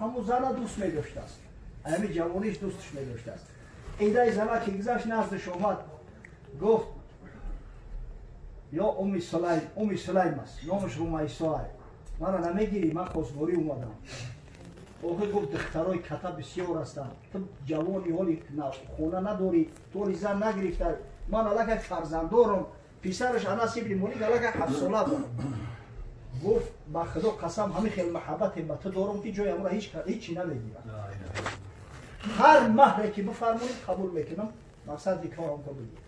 Ҳамун зана дӯст медоштааст, ҳами ҷавониш дӯстш медоштааст. Идаи зана ки гузашт, наздаш омад, гуфт: «Ё Умми Сулайм», Умми Сулайм аст номаш, Румайсоа, «мана намегирӣ? Ман хостгорӣ омадам». Охир гуфт: «Духтарои ката бисёр ҳастанд, ту ҷавони, ҳоли хона надорӣ, ту ҳоли зан нагирифта, ман аллакай фарзанддорам». Писараш Анас ибни Молик аллакай 7-сола буд. Гуфт: «Ба Худо қасам, ҳамин хел маҳаббате ба ту дорам, ки ҷои амро ҳечи намегирам. Ҳар маҳре ки бифармонед, қабул мекунам, мақсад никоҳам ка бигир».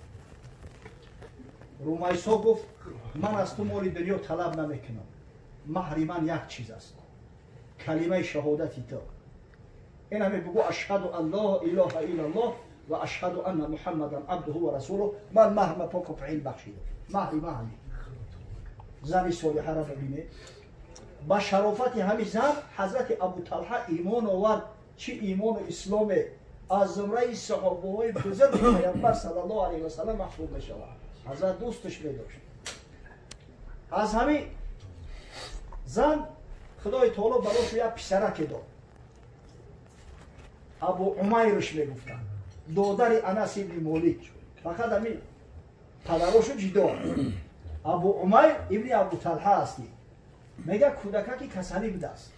Румайсо гуфт: «Ман аз ту моли дунё талаб намекунам, маҳри ман як чиз аст, калимаи шаҳодати ту. Ин ҳаме бугӯ: ашҳаду ан ло илоҳа иллаллоҳ ва ашҳаду анна Муҳаммадан абдуҳу ва расулуҳ. Ман маҳрма поку фаъил бахшидам». Маҳри маҳри зани солиҳаро бибинед. Ба шарофати ҳамин зан ҳазрати Абуталҳа имон овард. Чӣ имону исломе! Аз зумраи саҳобаҳои бузурги Паямбар саллаллоҳу алайҳи васалам маҳсуб мешавад. Ҳазрат дӯсташ медошт. Аз ҳамин зан Худои таоло барошу як писараке дод, Абу Умайрш мегуфтанд, додари Анас ибни Молик, фақат ҳамин падарошу ҷидо. Абу Умайр ибни Абу Талҳа ҳастӣ. Мега, кӯдакаки касалӣ будааст,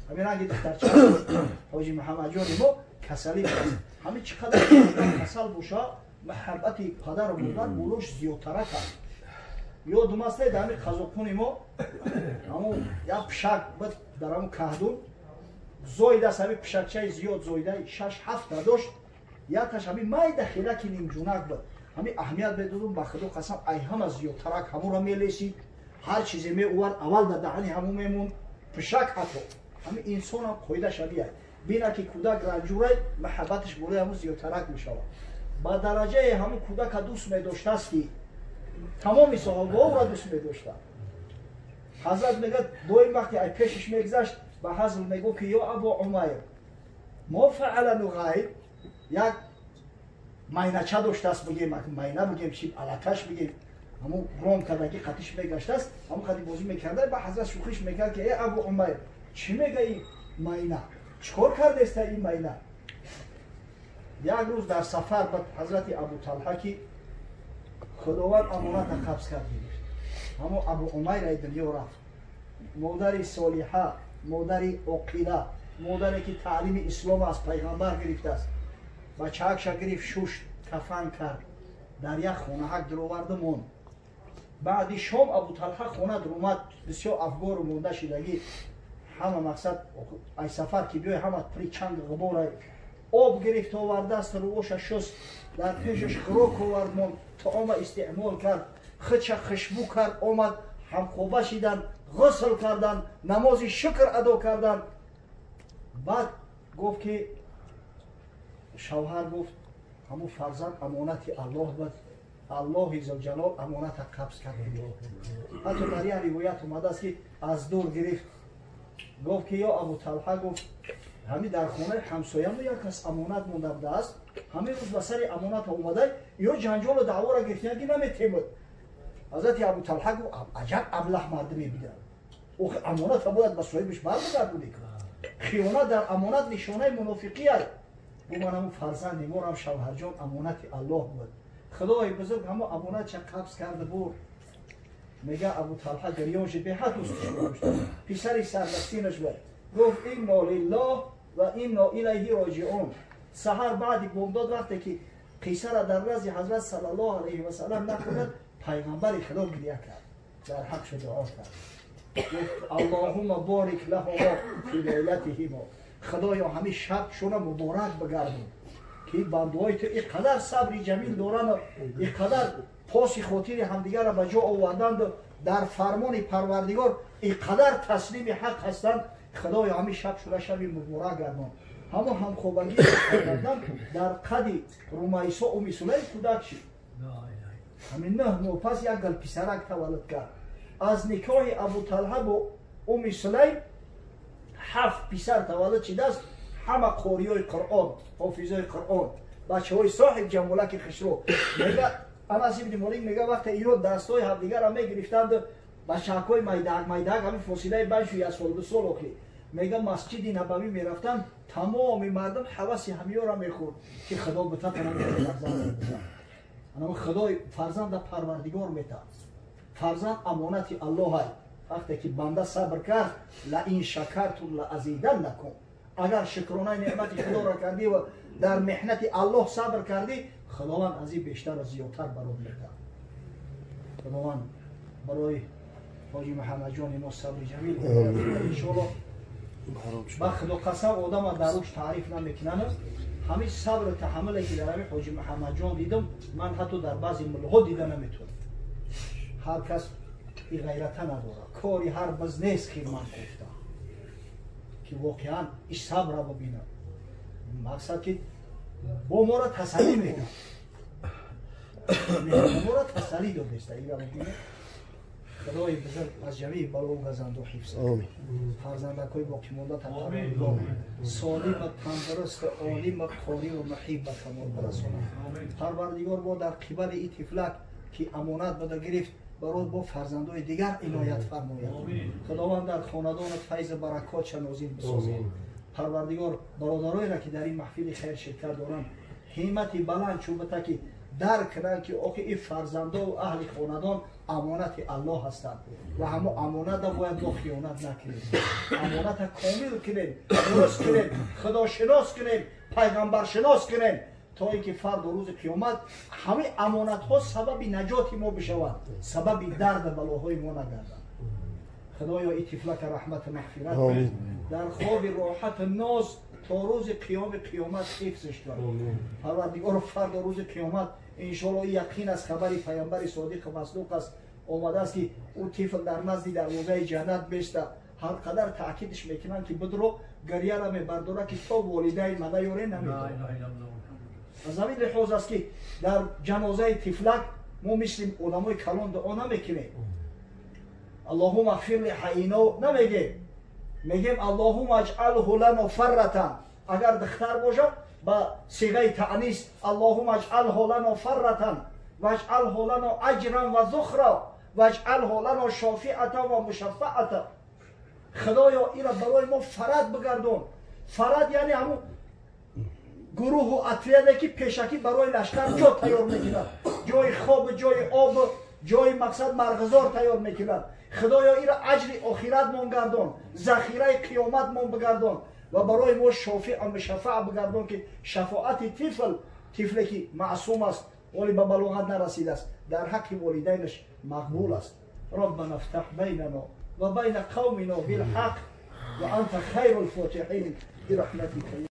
ҳамин ранги духтарча ҳоҷи Муҳаммадҷони мо касалӣ будааст. Ҳамин чӣ қадар касал боша, маҳаббати падару модар болош зиёдтарак аст. Ёдум аст, дар ҳамин қазоқуни мо ҳамун як пишак буд, дар ҳамун каҳдун зоидааст. Ҳамин пишакчаи зиёд зоида, шаш ҳафта дошт, якташ ҳамин майда хелаки нимҷунак буд. Ҳамин аҳамият медодум, ба Худо қасам, ай ҳама зиёдтарак ҳамонро мелесид, ҳар чизе меовард, аввал дар даҳани ҳамон мемонд пишак. Ҳатто ҳамин инсонам қоида шабиай бина, ки кӯдак ранҷурай, маҳаббаташ болои ҳамон зиёдтарак мешавад. Ба дараҷаи ҳамон кӯдака дӯст медоштааст, ки тамоми саҳобаҳоро дӯст медоштанд. Ҳазрат мегӯяд, доим вақте ай пешаш мегузашт, ба ҳазл мегӯ, ки: «Ё Абу Умайр, мо фаъала Нуғайр?» Як майнача доштааст, бигем майна, бигем чи, алакаш бигем, ҳамун ром кардаги қатиш мегаштааст, ҳамун қади бозӣ мекарда. Ба ҳазрат шӯхиш мекард, ки: «Э Абу Умайр, чӣ мега ин майна? Чӣ кор кардаеста ин майна?» Як рӯз дар сафар ба ҳазрати Абуталҳа, ки Худованд амоната қабз кард, гирифт, ҳамон Абу Умайр ай дунё рафт. Модари солиҳа, модари оқила, модаре ки таълими ислом аз пайғамбар гирифтааст, бачаакша гирифт, шушт, кафан кард, дар як хонаҳак дуроварду монд. Баъди шом Абуталҳа хона дуромад, бисёр афгору монда шидагӣ. Ҳама мақсад, ай сафар ки биёй, ҳама при чанг ғубора. Об гирифт, овардааст, рӯоша шуст, дар пешаш хӯрок овард монд, таома истеъмол кард, худша хушбӯ кард, омад, ҳамхоба шиданд, ғусл карданд, намози шукр адо карданд. Баъд гуфт ки шавҳар гуфт: «Ҳамун фарзанд амонати Аллоҳ буд, Аллоҳи зулҷалол амоната қабз кард». Ҳатто дар як ривоят омадааст, ки аз дур гирифт, гуфт ки: «Ё Абуталҳа», гуфт, «ҳамин дар хонаи ҳамсоямо як кас амонат монда будааст, ҳамин рӯз ба сари амоната омада, ё ҷанҷолу даъворо гирифтиян, ки наметемуд». Ҳазрати Абуталҳа гуфт: «Аҷаб аблаҳ мардуме биданд! Охи амоната бояд ба соҳибаш бармегардонӣ, хиёнат дар амонат нишонаи мунофиқӣ аст». Гуфт: «Ман ҳамун фарзанди морам, шавҳарҷон, амонати Аллоҳ буд, Худои бузург ҳамон амонатша қабз карда бурд». Мега, Абуталҳа гирён шуд, беҳад дӯсташ дошт, писари сардастинаш буд. Гуфт: «Инно лиллоҳ ва инно илайҳи роҷиун». Саҳар баъди бомдод, вақте ки қиссара дар назди ҳазрат саллаллоҳу алайҳи васалам нақл кард, пайғамбари Худо гиря кард, дар ҳақшо дуо кард, гуфт: «Аллоҳумма борик лаҳумо фи лайлатиҳимо». Худоё, ҳамин шабшона муборак бигардон, ки бандуҳои ту ин қадар сабри ҷамил дорану ин қадар поси хотири ҳамдигарро ба ҷо оварданду дар фармони Парвардигор ин қадар таслими ҳақ ҳастанд. Худоё, ҳамин шаб шуда шаби муборак гардон. Ҳамон ҳамхобагӣ кардан дар қади Румайсо, Уми Сулайм кӯдак шид. Ҳамин 9 моҳ пас як гал писарак таваллуд кард. Аз никоҳи Абуталҳа бо Уми Сулайм ҳафт писар таваллуд шидааст, ҳама қориёи Қуръон, ҳофизои Қуръон, бачаҳои соҳиб ҷамолаки хушрӯ. Мега, Анас ибни Молик мега, вақте ино дастҳои ҳамдигарро мегирифтанд. Бачаҳакҳои майдаак майдаак ҳамин фосилаи байшу як сол ду сол охи мега масҷиди Набавӣ мерафтанд, тамоми мардум ҳаваси ҳамиёра мехӯрд, ки Худо битатана фарзанд. Анам Худои фарзанда Парвардигор метад. Фарзанд амонати Аллоҳай. Вақте ки банда сабр кард, ла ин шакартум ла азиданнакум. Агар шукронаи неъмати Худоро кардӣ ва дар меҳнати Аллоҳ сабр кардӣ, Худованд аз ин бештару зиёдтар барот метад. Худованд барои ҳоҷи Муҳаммадҷони мо сабри ҷамил. Иншоаллоҳ, ба Худо қасам, одама дар руш таъриф намекунанд. Ҳамин сабру таҳаммуле ки дар ҳамин ҳоҷи Муҳаммадҷон дидам, ман ҳатто дар баъзе муллоҳо дида наметавонам. Ҳар кас и ғайрата надорад. Кори ҳар биз нест хирман гуфта, ки воқеан иш сабра бибинад. Мақсад ки бо моро тасаллӣ медад, моро тасаллӣ додеста. Ира бибинед, Худои бузург аз ҷамии балову газанду ҳифз, фарзандакҳои боқимонда парвардигор солима, тандуруст, олима, қориву муҳиб ба камол барасонад. Парвардигор бо дар қибали и тифлак, ки амонат буда гирифт, барои бо фарзандои дигар иноят фармояд. Худованд дар хонадонат файзу баракотша нозил бисозад. Парвардигор бародароеро, ки дар ин маҳфили хайр ширкат доранд, ҳиммати баланд чӯбата, ки дарк кунанд, ки охи ин фарзандову аҳли хонадон амонати Аллоҳ ҳастанд ва ҳамо амоната бояд мо хиёнат накунем, амоната комил кунем, дуруст кунем, худошинос кунем, пайғамбаршинос кунем, то ин ки фарду рӯзи қиёмат ҳамаи амонатҳо сабаби наҷоти мо бишавад, сабаби дарду балоҳои мо нагардад. Худоё, и тифлака раҳмату мағфират, дар хоби роҳату ноз то рӯзи қиёми қиёмат ҳифзш кун, Парвардигоро. Фардо рӯзи қиёмат, иншоалло, яқин аст, хабари паямбари содиқу масдуқ аст, омадааст, ки ӯ тифл дар назди дарвозаи ҷаннат беста. Ҳар қадар таъкидш мекунанд, ки бидро, гиряра мебардора, ки то волидайн ма наёре намедорад. Аз ҳамин лиҳоз аст, ки дар ҷанозаи тифлак мо мисли одамои калон дуо намекунем, аллоҳума ғфир ли ҳайино намегем, мегем аллоҳума аҷалҳу лано фарратан. Агар духтар бошад, ба сиғаи таънис: аллоҳума аҷалҳу лано фарратан ваҷалҳу лано аҷран ва зухра ваҷалҳу лано шофиатан ва мушаффаата. Худоё, ира барои мо фарат бигардон. Фарат яъне ҳамун гурӯҳу отряде, ки пешакӣ барои лашкар ҷо тайёр мекунад, ҷои хоб, ҷои об, ҷои мақсад марғзор тайёр мекунад. Худоё, ира аҷри охиратмон гардон, захираи қиёматмон бигардон ва барои мо шофиъ мушаффаъ бигардон, ки шафоати тифл, тифле ки маъсум аст, оле ба балоғат нарасидааст, дар ҳаққи волидайнаш мақбул аст. ربنا افتح بيننا وبين قومنا بالحق وأنت خير الفاتحين برحمتك.